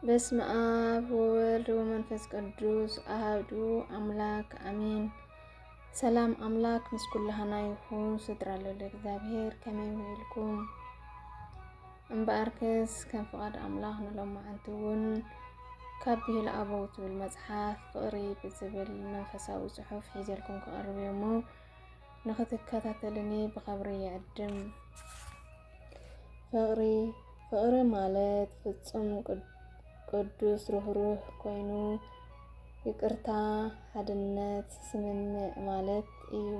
በስመ ኣብ ወወልድ ወመንፈስ ቅዱስ ኣሃዱ ኣምላክ ኣሜን። ሰላም ኣምላክ ምስ ኩላህና ይኹን። ስድራ ልዑል እግዚኣብሔር ከመይ ውዒልኩም? እምበኣርከስ ከም ፍቓድ ኣምላኽ ንሎማዓንቲ እውን ካብ ብሂል ኣበው ትብል መጽሓፍ ፍቕሪ ብዝብል መንፈሳዊ ጽሑፍ ሒዘልኩም ክቐርብ እየ እሞ ንኽትከታተልኒ ብኸብሪ ይዕድም። ፍቕሪ ፍቕሪ ማለት ፍጹም ቅዱስ ርህሩህ ኮይኑ ይቅርታ፣ ሓድነት፣ ስምምዕ ማለት እዩ።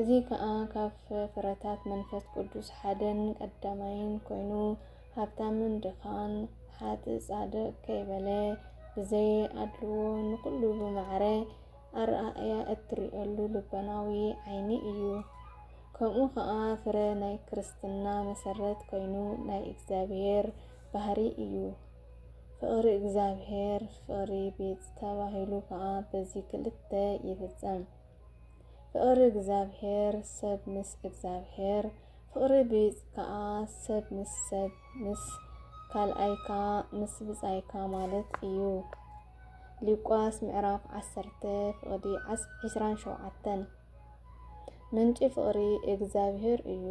እዚ ከኣ ካብ ፍረታት መንፈስ ቅዱስ ሓደን ቀዳማይን ኮይኑ ሃብታምን ድኻን ሓጥእ ጻድቕ ከይበለ ብዘይ ኣድልዎ ንኹሉ ብማዕረ ኣረኣእያ እትርእየሉ ልቦናዊ ዓይኒ እዩ። ከምኡ ኸኣ ፍረ ናይ ክርስትና መሰረት ኮይኑ ናይ እግዚኣብሔር ባህሪ እዩ። ፍቕሪ እግዚኣብሔር ፍቕሪ ቢጽ ተባሂሉ ኸኣ በዚ ክልተ ይፍጸም። ፍቕሪ እግዚኣብሔር ሰብ ምስ እግዚኣብሔር፣ ፍቕሪ ቢጽ ከኣ ሰብ ምስ ሰብ ምስ ካልኣይካ ምስ ብጻይካ ማለት እዩ። ሉቃስ ምዕራፍ ዓሰርተ ፍቕዲ ዓስ- ዕስራን ሸውዓተን። ምንጪ ፍቕሪ እግዚኣብሔር እዩ።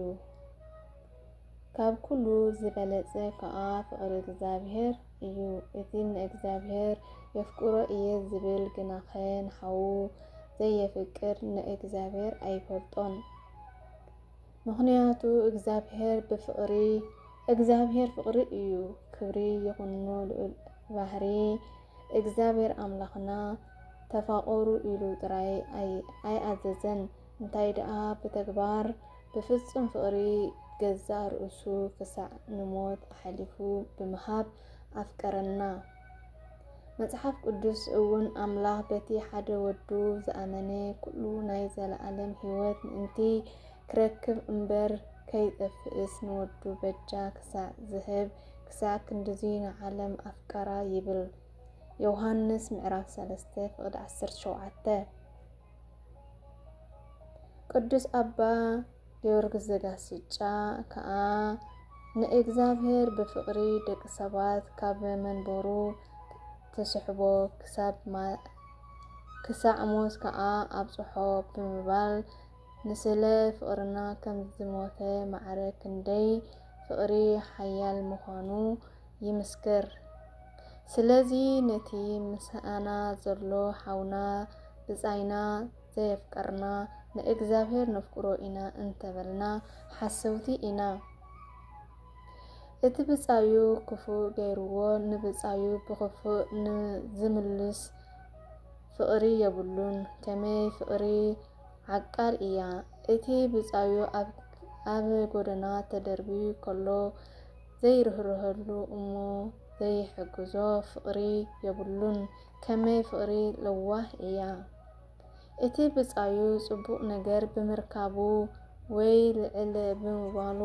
ካብ ኩሉ ዝበለጸ ከኣ ፍቕሪ እግዚኣብሔር እዩ። እቲ ንእግዚኣብሔር የፍቅሮ እየ ዝብል ግናኸ ንሓዉ ዘየፍቅር ንእግዚኣብሔር ኣይፈልጦን። ምኽንያቱ እግዚኣብሔር ብፍቕሪ እግዚኣብሔር ፍቕሪ እዩ። ክብሪ ይኹኖ ልዑል ባህሪ እግዚኣብሔር ኣምላኽና ተፋቐሩ ኢሉ ጥራይ ኣይ- ኣይኣዘዘን፣ እንታይ ደኣ ብተግባር ብፍጹም ፍቕሪ ገዛእ ርእሱ ክሳዕ ንሞት ኣሕሊፉ ብምሃብ ኣፍቀረና። መጽሓፍ ቅዱስ እውን ኣምላኽ በቲ ሓደ ወዱ ዝኣመነ ኩሉ ናይ ዘለኣለም ህይወት ምእንቲ ክረክብ እምበር ከይጠፍእስ ንወዱ በጃ ክሳዕ ዝህብ ክሳዕ ክንድዚ ንዓለም ኣፍቀራ ይብል። ዮሃንስ ምዕራፍ ሰለስተ ፍቕዲ ዓሰርተ ሸውዓተ። ቅዱስ ኣባ ጊዮርጊስ ዘጋስጫ ከኣ ንእግዚኣብሔር ብፍቕሪ ደቂ ሰባት ካብ መንበሩ ትስሕቦ ክሳብ ማ- ክሳዕ ሞት ከኣ ኣብጽሖ ብምባል ንስለ ፍቕርና ከም ዝሞተ ማዕረ ክንደይ ፍቕሪ ሓያል ምዃኑ ይምስክር። ስለዚ ነቲ ምሳና ዘሎ ሓውና ብጻይና ዘየፍቀርና ንእግዚኣብሔር ነፍቅሮ ኢና እንተበልና ሓሰውቲ ኢና። እቲ ብጻዩ ክፉእ ገይርዎ ንብጻዩ ብኽፉእ ንዝምልስ ፍቕሪ የብሉን። ከመይ ፍቕሪ ዓቃል እያ። እቲ ብጻዩ ኣብ ኣብ ጎደና ተደርብዩ ከሎ ዘይርህርሀሉ እሞ ዘይሕግዞ ፍቕሪ የብሉን። ከመይ ፍቕሪ ለዋህ እያ። እቲ ብጻዩ ጽቡቕ ነገር ብምርካቡ ወይ ልዕል ብምባሉ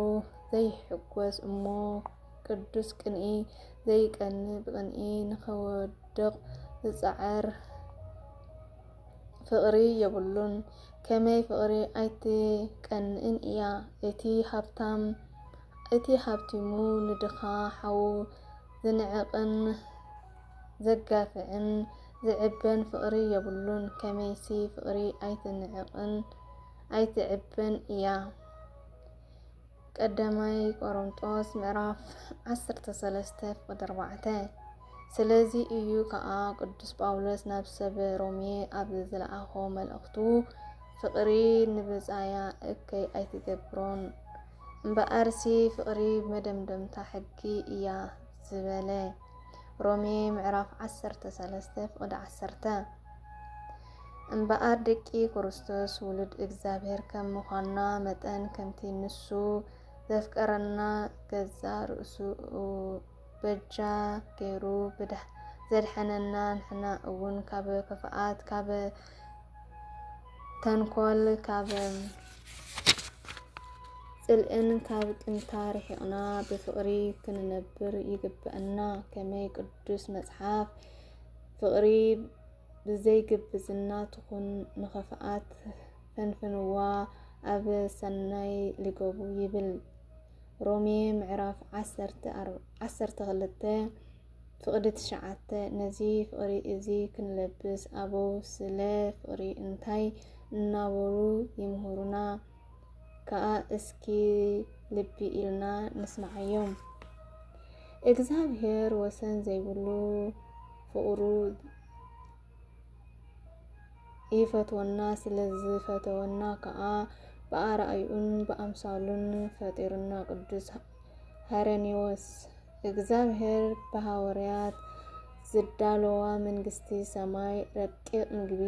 ዘይሕጎስ እሞ ቅዱስ ቅንኢ ዘይቀንእ ብቕንኢ ንኸወድቕ ዝጸዓር ፍቕሪ የብሉን። ከመይ ፍቕሪ ኣይትቀንእን እያ። እቲ ሃብታም እቲ ሃብቲሙ ንድኻ ሓዉ ዝንዕቕን ዘጋፍዕን ዝዕበን ፍቕሪ የብሉን። ከመይሲ ፍቕሪ ኣይትንዕቕን ኣይትዕበን እያ። ቀዳማይ ቆሮንጦስ ምዕራፍ ዓሰርተ ሰለስተ ፍቕዲ ኣርባዕተ። ስለዚ እዩ ከኣ ቅዱስ ጳውሎስ ናብ ሰብ ሮሜ ኣብ ዝለኣኾ መልእኽቱ ፍቕሪ ንብጻያ እከይ ኣይትገብሮን እምበኣርሲ ፍቕሪ መደምደምታ ሕጊ እያ ዝበለ። ሮሜ ምዕራፍ ዓሰርተ ሰለስተ ፍቕዲ ዓሰርተ። እምበኣር ደቂ ክርስቶስ ውሉድ እግዚኣብሔር ከም ምዃንና መጠን ከምቲ ንሱ ዘፍቀረና ገዛ ርእሱ በጃ ገይሩ ብድሕ- ዘድሐነና ንሕና እውን ካብ ክፍኣት ካብ ተንኮል ካብ ጽልእን ካብ ቅንታ ርሒቕና ብፍቕሪ ክንነብር ይግበአና። ከመይ ቅዱስ መጽሓፍ ፍቕሪ ብዘይግብዝና ትኹን ንኸፍኣት ፈንፍንዋ ኣብ ሰናይ ልገቡ ይብል። ሮሜ ምዕራፍ ዓሰርተ ኣር- ዓሰርተ ክልተ ፍቕዲ ትሽዓተ። ነዚ ፍቕሪ እዚ ክንለብስ ኣበው ስለ ፍቕሪ እንታይ እናበሉ ይምህሩና ከኣ እስኪ ልቢ ኢልና ንስምዓዮም። እግዚኣብሔር ወሰን ዘይብሉ ፍቕሩ ይፈትወና፣ ስለ ዝፈተወና ከኣ ብኣርኣይኡን ብኣምሳሉን ፈጢሩና። ቅዱስ ሄሬኔዎስ። እግዚኣብሔር ብሃዋርያት ዝዳለዋ መንግስቲ ሰማይ ረቂቕ ምግቢ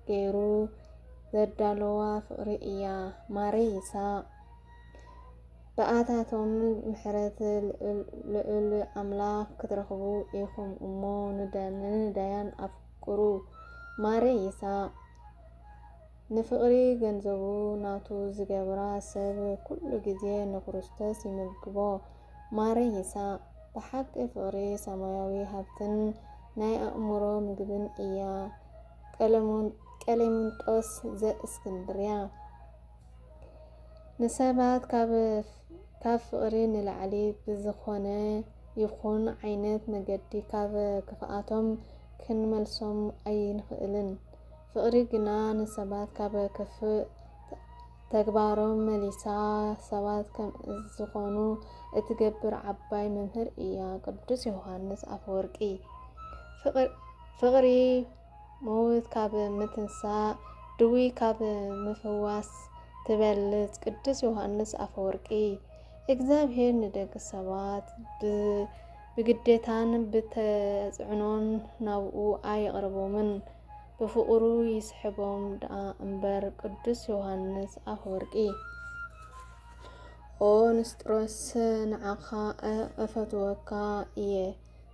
ገይሩ ዘዳለዋ ፍቕሪ እያ። ማረ ይስሐቅ። ብኣታቶም ምሕረት ልዑል ኣምላኽ ክትረኽቡ ኢኹም እሞ ንደ-፣ ንነዳያን ኣፍቅሩ። ማረ ይስሐቅ። ንፍቕሪ ገንዘቡ ናቱ ዝገብራ ሰብ ኩሉ ግዜ ንክርስቶስ ይምግቦ። ማረ ይስሐቅ። ብሓቂ ፍቕሪ ሰማያዊ ሃብትን ናይ ኣእምሮ ምግብን እያ። ቀለሙን-፣ ቀሌምንጦስ ዘእስክንድርያ። ንሰባት ካብ፣ ካብ ፍቕሪ ንላዕሊ ብዝኾነ ይኹን ዓይነት መገዲ ካብ ክፍኣቶም ክንመልሶም ኣይንኽእልን። ፍቕሪ ግና ንሰባት ካብ ክፉእ ተግባሮም መሊሳ ሰባት ከም ዝኾኑ እትገብር ዓባይ መምህር እያ። ቅዱስ ዮሃንስ ኣፈወርቂ። ፍቕር-፣ ፍቕሪ ሞት ካብ ምትንሳእ፣ ድውይ ካብ ምፍዋስ ትበልጽ። ቅዱስ ዮሃንስ ኣፈወርቂ። እግዚኣብሔር ንደቂ ሰባት ብ-፣ ብግዴታን ብተጽዕኖን ናብኡ ኣየቕርቦምን፣ ብፍቕሩ ይስሕቦም ደኣ እምበር። ቅዱስ ዮሃንስ ኣፈወርቂ። ኦ ንስጥሮስ፣ ንዓኻ እ-፣ እፈትወካ እየ፣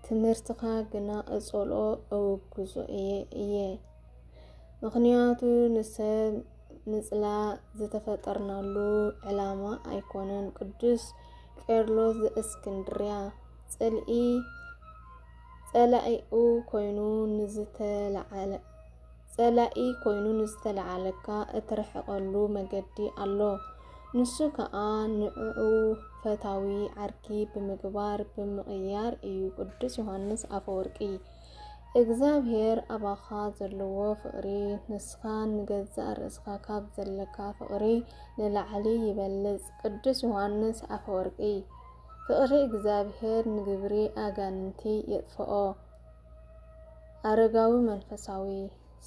ትምህርትኻ ግና እጸልኦ እውግዞ እየ፣ እየ። ምኽንያቱ ንሰብ ምጽላእ ዝተፈጠርናሉ ዕላማ ኣይኮነን። ቅዱስ ቄርሎስ ዘእስክንድርያ፣ ጽልኢ ጸላኢኡ ኮይኑ ንዝተለዓለ፣ ጸላኢ ኮይኑ ንዝተለዓለካ እትርሕቐሉ መገዲ ኣሎ። ንሱ ከኣ ንዕኡ ፈታዊ ዓርኪ ብምግባር፣ ብምቕያር እዩ። ቅዱስ ዮሃንስ ኣፈወርቂ። እግዚኣብሔር ኣባኻ ዘለዎ ፍቕሪ፣ ንስኻ ንገዛእ ርእስኻ ካብ ዘለካ ፍቕሪ ንላዕሊ ይበልጽ። ቅዱስ ዮሃንስ ኣፈወርቂ። ፍቕሪ እግዚኣብሔር ንግብሪ ኣጋንንቲ የጥፍኦ። ኣረጋዊ መንፈሳዊ።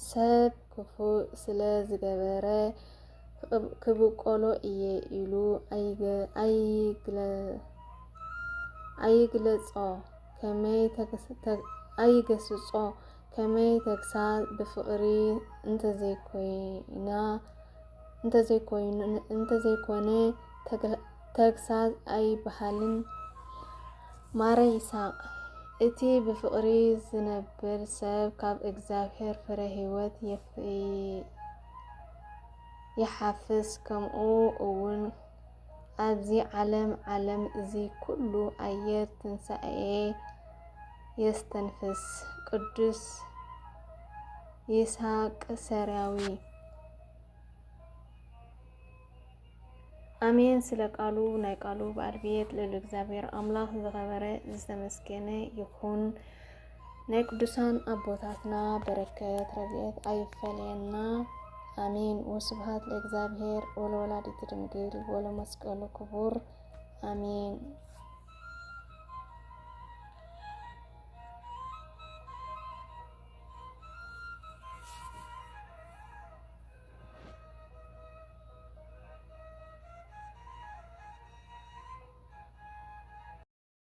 ሰብ ክፉእ ስለ ዝገበረ ክብ-፣ ክብቆሎ እየ ኢሉ ኣይገ-፣ ኣይግለ-፣ ኣይግለጾ። ከመይ ተግስ-፣ ተግ-፣ ኣይገስጾ። ከመይ ተግሳጽ ብፍቕሪ እንተዘይኮይና፣ እንተዘይኮይኑ-፣ እንተዘይኮነ ተግ-፣ ተግሳጽ ኣይበሃልን። ማረ ይስሐቅ። እቲ ብፍቕሪ ዝነብር ሰብ ካብ እግዚኣብሔር ፍረ ሕይወት የፍ-፣ ይሓፍስ፣ ከምኡ እውን ኣብዚ ዓለም፣ ዓለም እዚ ኩሉ ኣየር ትንሳኤ የስተንፍስ። ቅዱስ ይስሐቅ ሰሪያዊ። ኣሜን። ስለ ቃሉ፣ ናይ ቃሉ ባለቤት ልዑል እግዚኣብሔር ኣምላኽ ዝኸበረ ዝተመስገነ ይኹን። ናይ ቅዱሳን ኣቦታትና በረከት ረድኤት ኣይፈለየና። ኣሜን። ወስብሐት ለእግዚኣብሔር ወለወላዲቱ ድንግል ወለመስቀሉ ክቡር። ኣሜን።